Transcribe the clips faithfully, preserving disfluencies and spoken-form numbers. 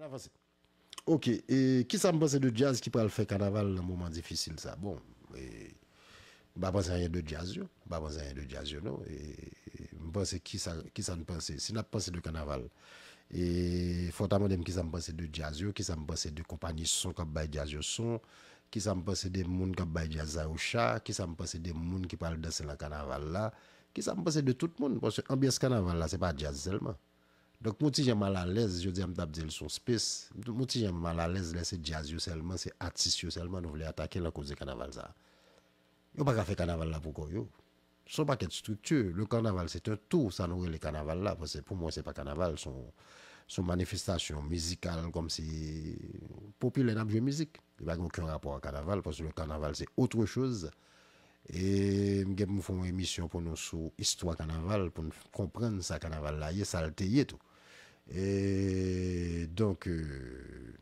Avanse. Ok, e kisa m panse de djaz ki pral fè kanaval nan moman difisil sa? Bon, e, m pa panse anyen de djaz yo, m pa panse anyen de djaz yo non. E, m panse kisa, kisa n panse? Si n ap panse de kanaval, e, fò w ta mande m kisa m panse de djaz yo, kisa m panse de konpayi son k ap bay djaz yo son, kisa m panse de moun k ap bay djaz sa yo cha, kisa m panse de moun ki pral danse nan kanaval la, kisa m panse de tout moun, paske anbyans kanaval la se pa djaz sèlman. Donk, m yon ti jan malalèz, jodi a m t ap di l se yon space, m yon ti jan malalèz lè se djaz yo sèlman, se atis yo sèlman nou vle atake nan koze kanaval sa a. Yo pa ka fè kanaval la pou kò yo. Se yon pakèt estrikti. Le kanaval se yon tou, sa nou rele kanaval la, paske pou mwen se pa kanaval, se yon, se yon manifestasyon mizikal kòmsi popilè n ap jwe mizik. Li pa gen okenn rapò ak kanaval, paske le kanaval se autre chose. E m gen pou m fè yon emisyon pou nou sou istwa kanaval, pou n konprann sa kanaval la ye, sa l te ye tou. E donk, e,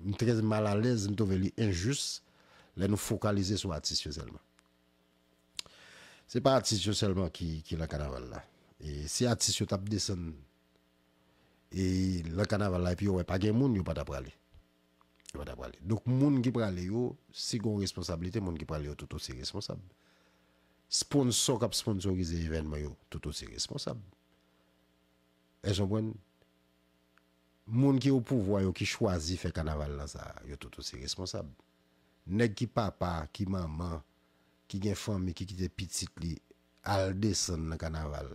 m trè malalèz, m twouve li enjis lè nou fokalize sou atis yo sèlman. Se pa atis yo sèlman ki, ki nan kanaval la. E si atis yo t ap desann e nan kanaval la, epi yo wè pa gen moun, yo pa ta prale. Yo pa ta prale. Donk, moun ki prale yo, si gon responsablite, moun ki prale yo tout osi responsab. Sponsò k ap sponsorize evènman yo, tout osi responsab. Èske w konprann? Moun ki o pouvwa yo, ki chwazi fè kanaval la sa, yo tout osi responsab. Nèg ki papa, ki manman, ki gen fanmi, ki kite pitit li al desann nan kanaval,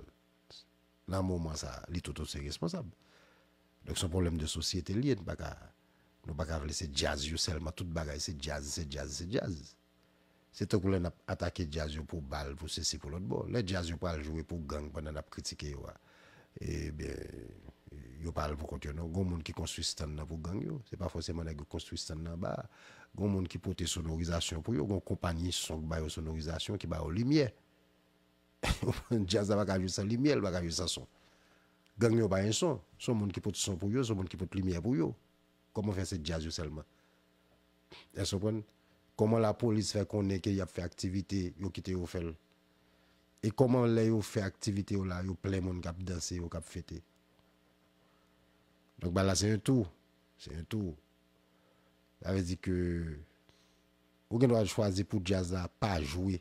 nan moman sa, li tout osi responsab. Donk, se yon pwoblèm de sosyete li ye, nou pa ka, nou pa ka vle se djaz yo sèlman, tout bagay se djaz, se djaz, se djaz. Se tankou lè n ap atake djaz yo pou bal, pou sesi, pou lòt bò. Lè djaz yo pral jwe pou gang pandan n ap kritike yo a, ebyen, yo pa al pou kont yo non. Gon moun ki konstwi stand nan pou gang yo. Se pa fòseman nèg yo konstwi stand nan anba a. Gon moun ki pote sonorizasyon pou yo. Gon konpayi son ki ba yo sonorizasyon, ki ba yo limyè. Djaz la pa ka jwe san limyè, li pa ka jwe san son. Gang yo pa gen son. Se yon moun ki pot son pou yo, se yon moun ki pot limyè pou yo. Kòman fè se djaz yo sèlman? Èske w konprann? Kòman lapolis fè konnen ke y ap fè aktivite, yo kite yo fè l? E kòman lè yo fè aktivite yo la, yo plen moun k ap danse, yo k ap fete? Donk, bagay la se yon tou. Se yon tou. Sa vle di ke ou gen dwa chwazi pou djaz la pa jwe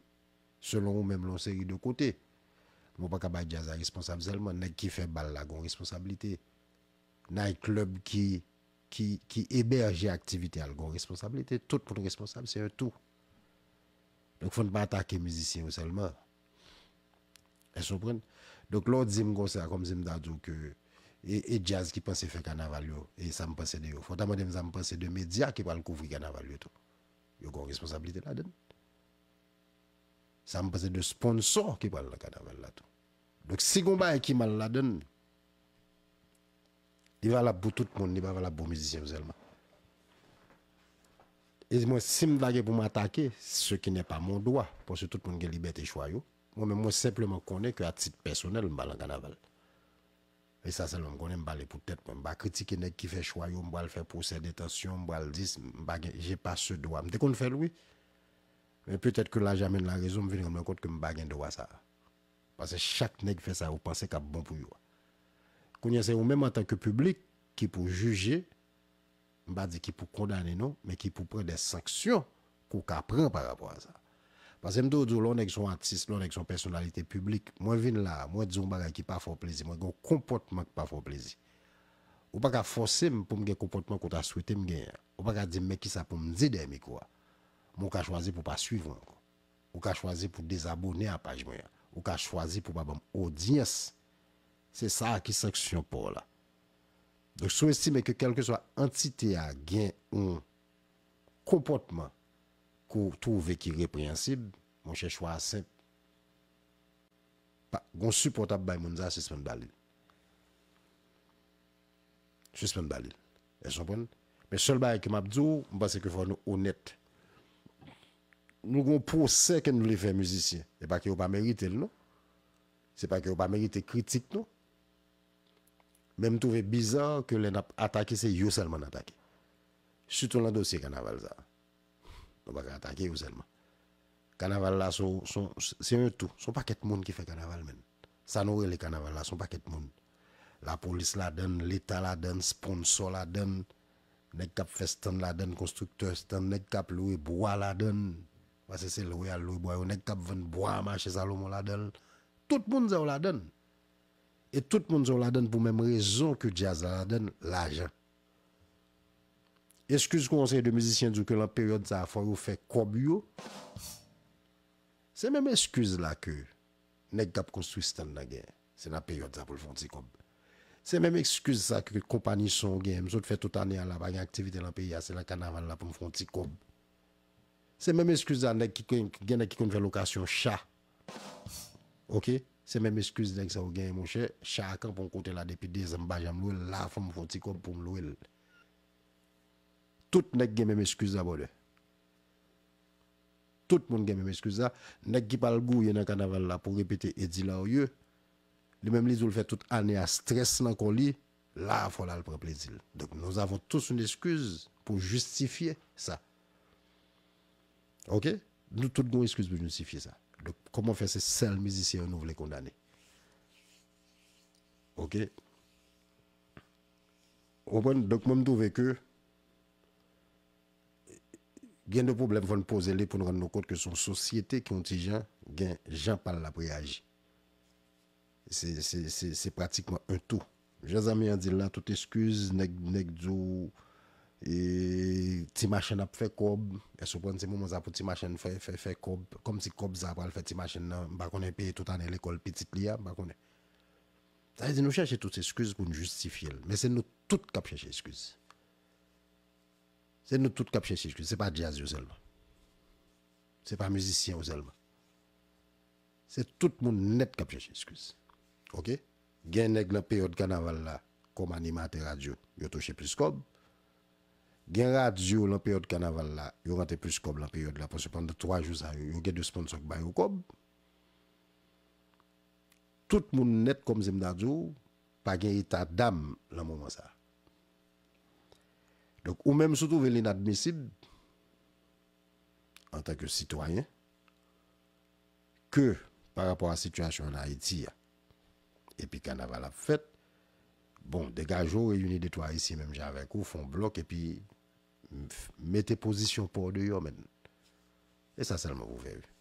selon ou menm lan yon seri de kote. Men ou pa ka bay djaz la responsab sèlman. Nèg ki fè bal la gon responsablite. Night club ki, ki, ki ebèje aktivite a l gon responsablite. Tout moun responsab, se yon tou. Donk, fò n pa atake mizisyen yo sèlman. Èske w konprann? Donk, lè w di m konsa, kòmsi m ta di w ke e, e djaz ki panse fè kanaval yo, e sa m panse de yo. Fò w ta mande m sa m panse de medya ki pral kouvri kanaval yo tou. Yo gon responsablite ladan l. Sa m panse de sponsò ki pral nan kanaval la tou. Donk, si gon bagay ki mal ladan l, li valab pou tout moun, li pa valab pou mizisyen yo sèlman. E mwen, si m ta gen pou m atake, ce qui n'est pas mon droit, paske tout moun gen libète chwa yo, mwen menm, mwen senpleman konnen ke a tit pèsonèl, m pa nan kanaval. E sa sèlman m konnen, m pale pou tèt mwen. M pa kritike nèg ki fè chwa yo, m pral fè pwosè dentansyon, m pral di, m pa gen, j'ai pas ce droit. M te konn fè l, wi. Men petèt ke laj amèn la rezon, m vin rann mwen kont ke m pa gen dwa sa a. Paske chak nèg fè sa yo panse k ap bon pou yo a. Kounye a, se ou menm antanke piblik ki pou jije, m pa di ki pou kondane non, men ki pou pran de sanksyon ke w ka pran pa rapò a sa. Paske m toujou di w, lè yon nèg se yon atis, lè yon nèg se yon pèsonalite piblik, mwen vin la, mwen di yon bagay ki pa fè w plezi, mwen gen yon konpòtman ki pa fè w plezi. Ou pa ka fòse m pou m gen konpòtman ke w ta swete m genyen an. Ou pa ka di m men kisa pou m di dèyè mikwo a. Men w ka chwazi pou w pa swiv mwen ankò. Ou ka chwazi pou dezabone a paj mwen an. Ou ka chwazi pou pa ban m odyans. Se sa a ki sanksyon pa w la. Donk, si w estime ke kèlkeswa antite a gen yon konpòtman ke w twouve ki repreyansib, monchè, chwa a senp. Pa, gon sipò w t ap bay moun sa a, sispann ba li l. Sispann ba li l. Èske w konprann? Men sèl bagay ke m ap di w, m panse ke fò nou onèt. Nou gon pwosè ke n vle fè mizisyen. Se pa ke yo pa merite l, non. Se pa ke yo pa merite kritik, non. Men m twouve biza ke lè n ap atake, se yo sèlman n atake. Sitou lan dosye kanaval sa a. Nou pa ka atake yo sèlman. Kanaval la, se, se, se yon tou. Se yon pakèt moun ki fè kanaval, menn. Sa nou rele kanaval la, se yon pakèt moun. Lapolis ladann, leta ladann, sponsò ladann, nèg k ap fè stand ladann, konstriktè stand, nèg k ap lwe bwa ladann. Paske se lwe y al lwe bwa yo, nèg k ap vann bwa a mache Salomon ladann. Tout moun sa yo ladann. E tout moun sa yo ladann pou menm rezon ke djaz la ladann, lajan. Eskiz ke yon seri de mizisyen di w ke lan peryòd sa a fò yo fè kòb yo. Se menm eskiz la ke nèg k ap konstwi stand nan genyen. Se nan peryòd sa pou l fè yon ti kòb. Se menm eskiz sa ke konpayi son genyen. M sot fè tout ane a la, pa gen aktivite lan peyi a, se lan kanaval la pou m fè yon ti kòb. Se menm eskiz la nèg ki konn, gen nèg ki konn fè lokasyon cha. Oke? Se menm eskiz nèg sa yo genyen, monchè. Cha a kanpe yon kote la depi dezan, m pa janm lwe l. La, fò m fè yon ti kòb pou m lwe l. Tout nèg gen menm eskiz la, brother. Tout moun gen menm eskiz la. Nèg ki pral gouye nan kanaval la pou repete Eddy Larieux, li menm li di w l fè tout ane a strès nan kò li, la a fò l al pran plezi l. Donk, nous avons tous une excuse pour justifier ça. Oke? Nou tout gen yon eskiz pou n jistifye sa. Donk, kòman fè se sèl mizisyen yo nou vle kondane? Oke? Ou konprann? Donk, mwen, m twouve ke gen de pwoblèm, fò n poze li pou n rann nou kont ke se yon sosyete ki yon ti jan, gen jan pa l l ap reyaji. Se, se, se, se pratikman un tout. Jan zanmi an di l la, tout eskiz, nèg, nèg di w, e, Ti Machann ap fè kòb. Èske w konprann se moman sa pou Ti Machann fè, fè, fè kòb? Kòmsi kòb sa a pral fè Ti Machann nan, m pa konnen, peye tout ane lekòl pitit li a, m pa konnen. Sa vle di nou chèche tout eskiz pou n jistifye l. Men se nou tout k ap chèche eskiz. Se nou tout k ap chèche eskiz. Se pa djaz yo sèlman. Se pa mizisyen yo sèlman. Se tout moun nèt k ap chèche eskiz. Oke? Gen nèg lan peryòd kanaval la, kòm animatè radyo, yo touche plis kòb. Gen radyo lan peryòd kanaval la, yo rantre plis kòb lan peryòd la, paske pandan twa jou sa yo, yo gen de sponsò k ba yo kòb. Tout moun nèt, kòmsi m ta di w, pa gen eta dam lan moman sa a. Donk, ou menm, si w twouve l inadmisib, antanke sitwayen, ke pa rapò a sitiyasyon ann Ayiti a, epi kanaval ap fèt, bon, degaje w, reyini de twa Ayisyen menm jan avèk ou, fè yon blòk, epi m-, mete pozisyon pa w deyò, menn. E sa sèlman pou fè, wi.